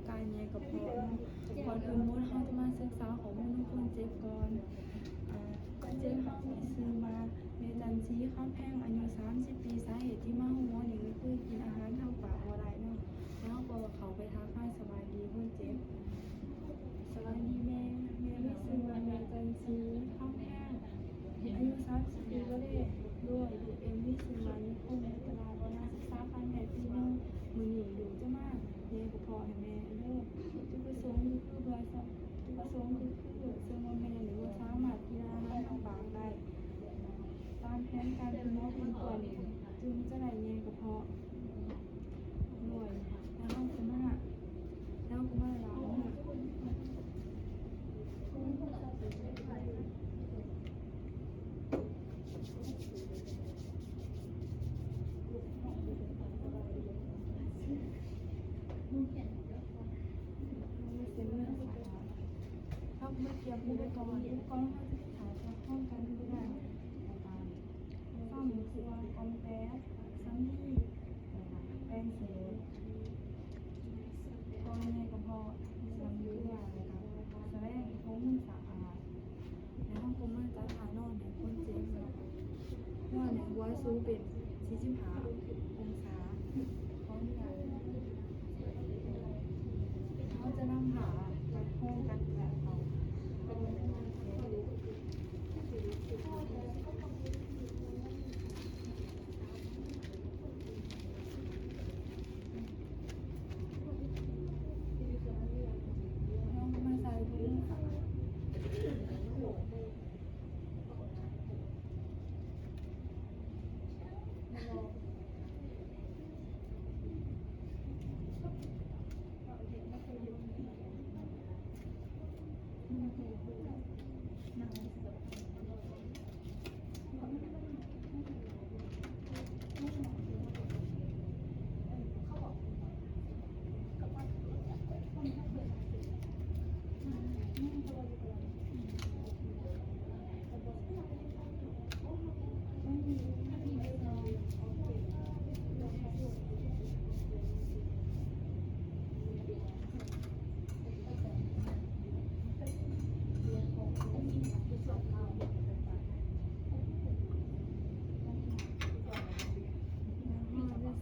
ການແຍກກະເພາະເນາະ. ກ່ອນອື່ນໝົດ ເຮົາຈະມາສຶກສາຂໍ້ມູນຂອງຄົນເຈັບກ່ອນ. ອາ ຄົນເຈັບເຮົາມີຊື່ວ່າ ແມ່ຈັນສີ ຄຳແພງ ອາຍຸສາມສິບປີ. ສາເຫດທີ່ມາໂຮງໝໍນີ້ກໍຄືກິນອາຫານທາງປາກບໍ່ໄດ້ເນາະ. ແລ້ວເຮົາກໍເຂົ້າໄປທັກທາຍສະບາຍດີຄົນເຈັບ. ສະບາຍດີແມ່. ແມ່ມີຊື່ວ່າແມ່ຈັນສີ ຄຳແພງ ອາຍຸສາມສິບປີ ກໍໄດ້ດ້ວຍລູກເອັມມີຊື່ວ່ານິຄົມ ແລະ ຕະຫຼາດວະນະສຶກສາຂັ້ນແພດປີໜຶ່ງ. ມື້ນີ້ລູກຈະມາແຍກກະເພາະໃຫ້ແມ່ເດີ. ຈຸດປະສົງຄືເພື່ອ ຈຸດປະສົງຄື ເຊິ່ງວ່າແມ່ນີ້ບໍ່ສາມາດກິນອາຫານທາງປາກໄດ້. ຕາມແຜນການທີ່ໝໍເພິ່ນກວດນີ້ ຈຶ່ງຈະໄດ້ແຍກກະເພາະ. ໂດຍ ແລ້ວເຮົາກໍມາ ແລ້ວເຮົາກໍມາລ້າງມື. ເຮົາມາກຽມອຸປະກອນ ອຸປະກອນເຮົາຈະມີຖ້າພວກພ້ອມກັນຄືກັນ ແລ້ວກໍຊ້ຳ ສ່ວນກອງແປດ ສຳລີ ແປງເສດ ກ່ອນແຍກກະເພາະ ນ້ຳເກືອ ແລ້ວກະສະແລງ ຖົງສະອາດ. ແລ້ວເຮົາກໍມາຈັດທ່ານອນໃຫ້ຄົນເຈັບເນາະ ນອນໃຫ້ຫົວສູງເປັນສີ່ສິບຫ້າອົງສາ. ຂໍອະນຸຍາດ ເຮົາຈະນຳຜ້າກັດຫົວກັດເຫຼືອດເອົາ. ເຮົາຈະໃ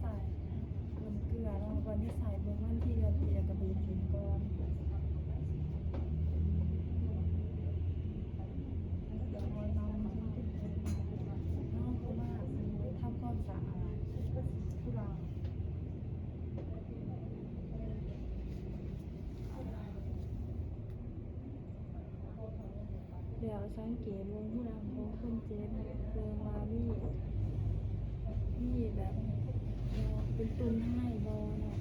ສ່ນ້ຳເກືອເນາະ ກ່ອນຈະໃສ່ເບິ່ງວັນທີເດືອນປີ ແລ້ວກໍບີບກິນກ່ອນ. ແລ້ວກໍມາທຳຄວາມສະອາດທຸລັງ. ແລ້ວສັງເກດເບິ່ງຮູດັງຂອງຄົນເຈັບ ເບິ່ງວ່າມີ ມີແບບເປັນຕຸ່ມທາງໃນບໍ່ເນາະ.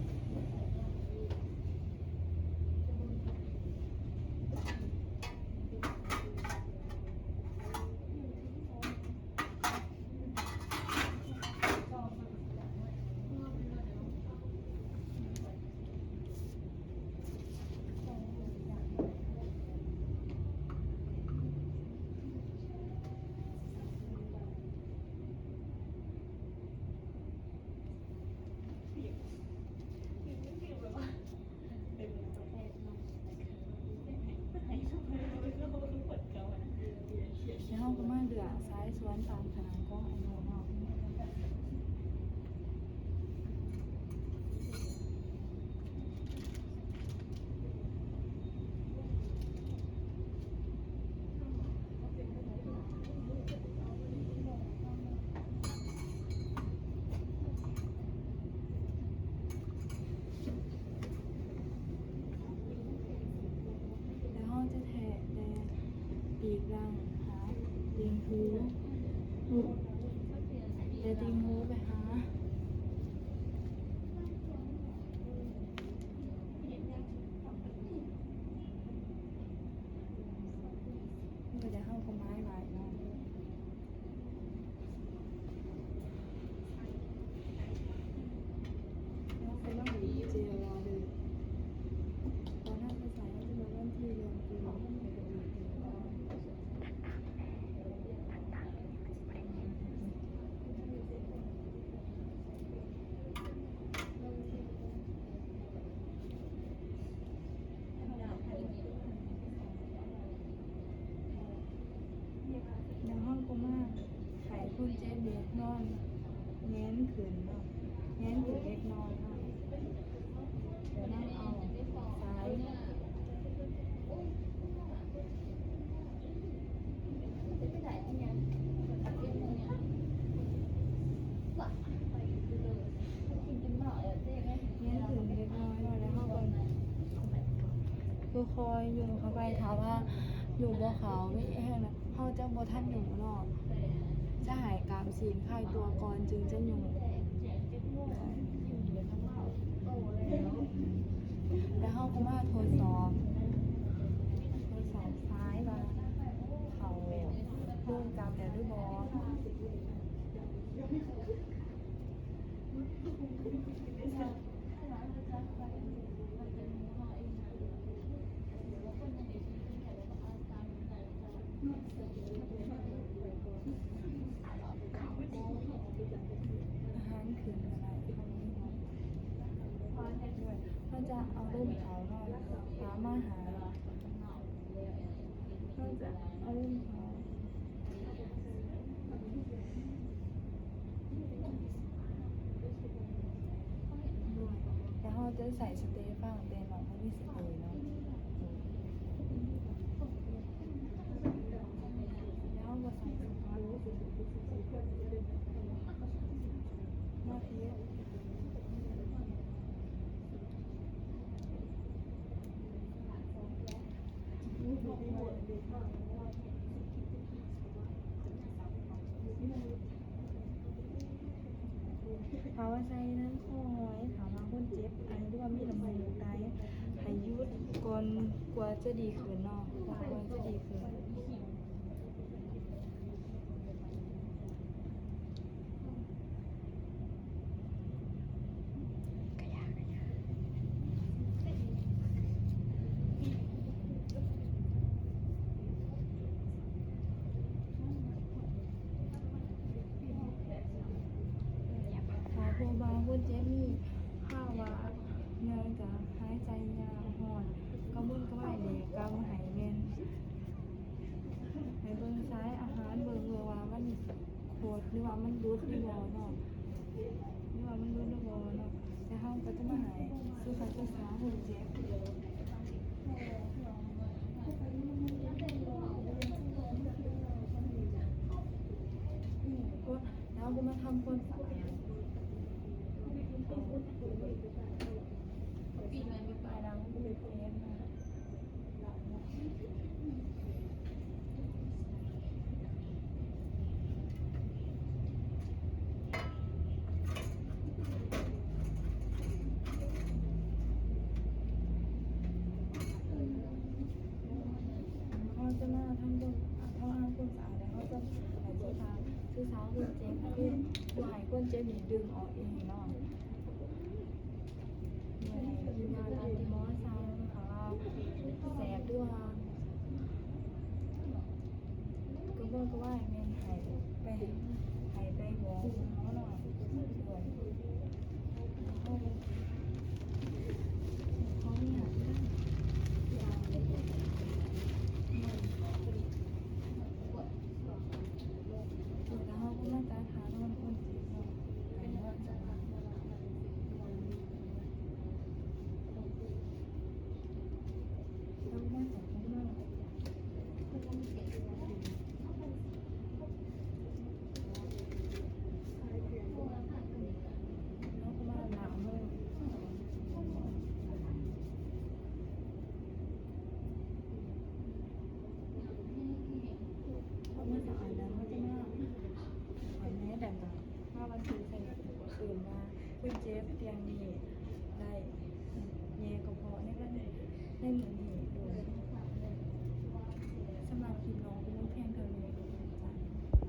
ແລ້ວເຮົາກໍມາເລືອກສາຍສວນຕາມຂະໜາດຂອງອາຍຸເນາະ. ແລ້ວເຮົາຈະແທະແຕ່ປີກຫຼັງຫາຕິ່ງຫູ ແຕ່ຕິ່ງຫູໄປຫາ ເມື່ອໃດເຮົາກໍໝາຍໄວ້ເນາະ. ເຮົາໄປເບິ່ງເຈລອເດີ ຕອນນັ້ນໄປໃສ່ ເຮົາຈະເບິ່ງວັນທີເດືອນປີ. ນອນແງນຂຶ້ນເນາະ ແງນຂຶ້ນເດັກນ້ອຍເນາະ ແລ້ວນຳເອົາສາຍ ແງນຂຶ້ນເດັກນ້ອຍເນາະ ແລ້ວເຮົາກໍຄ່ອຍໆຍົກເຂົ້າໄປ ຖ້າວ່າຍົກບໍ່ເຂົ້າ ມີແຮງນະ ເຮົາຈະບໍ່ທັນຍົກເນາະ ຈະໃຫ້ກ້າມຊີ້ນຄາຍຕົວກ່ອນຈຶ່ງຈະຍົກ ແລ້ວເຮົາກໍມາທົດສອບ ທົດສອບສາຍວ່າເຂົ້າລົງຈັບແລ້ວຫຼືບໍ່. ອາຫານຂຶ້ນກໍໄດ້ ເຮົາຈະເອົາລົມເຂົ້າເນາະ ຕາມມາຫາ ເຮົາຈະເອົາລົມເຂົ້າ ແລ້ວເຮົາຈະໃສ່ສະເຕຟັງ ແຕ່ນ້ອງບໍ່ມີສະເຕເນາະ ແລ້ວເຮົາກໍໃສ່ສະເຕ ມາເທ ຖ້າວ່າໃສ່ໃນຄໍຫ້ອຍ ຖ້າວ່າຄົນເຈັບໄອ ຫຼືວ່າມີນ້ຳມູກໄຕ ໃຫ້ຢຸດກ່ອນກວ່າຈະດີຂຶ້ນເນາະ ກ່ອນກວ່າຈະດີຂຶ້ນ. ຖ້າພົບວ່າຄົນເຈັບມີພາວະເໜື່ອຍ ກະຫາຍໃຈຍາກຮ້ອນ ກະວົນກະວາຍແດ່ ກະໃຫ້ແມ່ນ ໃຫ້ເບິ່ງສາຍອາຫານ ເບິ່ງ ເບິ່ງວ່າມັນຂົດ ຫຼືວ່າມັນຫຼຸດຫຼືບໍ່ເນາະ ຫຼືວ່າມັນຫຼຸດຫຼືບໍ່ເນາະ ແລ້ວເຮົາກໍຈະມາໃຫ້ສຸຂະສຶກສາຄົນເຈັບ ແລ້ວກໍມາທຳຄວາມສະອາດ ປີໃໝ່ບໍ່ໄປແລ້ວ ມັນເປັນເພນນະ. ເຮົາຈະມາທຳຄວາມ ທຳຄວາມສະອາດ ແລ້ວເຮົາຈະໃຫ້ສຸຂະສຶກສາຄົນເຈັບ ຄືບໍ່ໃຫ້ຄົນເຈັບນີ້ດຶງອອກເອງເນາະ. ກິນຢາຕາມທີ່ໝໍສັ່ງ ຖ້າວ່າແສບ ຫຼືວ່າກະວົນກະວາຍ ແມ່ນໃຫ້ໄປ ໃຫ້ໄປບອກໝໍເນາະ ເພື່ອເຮົາ ເຮົາມີ ແລ້ວເຮົາກໍມາຈັດທ່ານອນຄົນເຈັບເນາະ ໃຫ້ນອນສະບາຍ. ເຮົາມາສະອາດແລ້ວ ເຮົາຈະມາຖອດແມສ ແລ້ວກໍມາວັດຊີໃສ່ ເອີ້ນວ່າຄົນເຈັບຕຽງນີ້ໄດ້ແຍ່ກະເພາະໃນວັນ ໃນມື້ນີ້ໂດຍ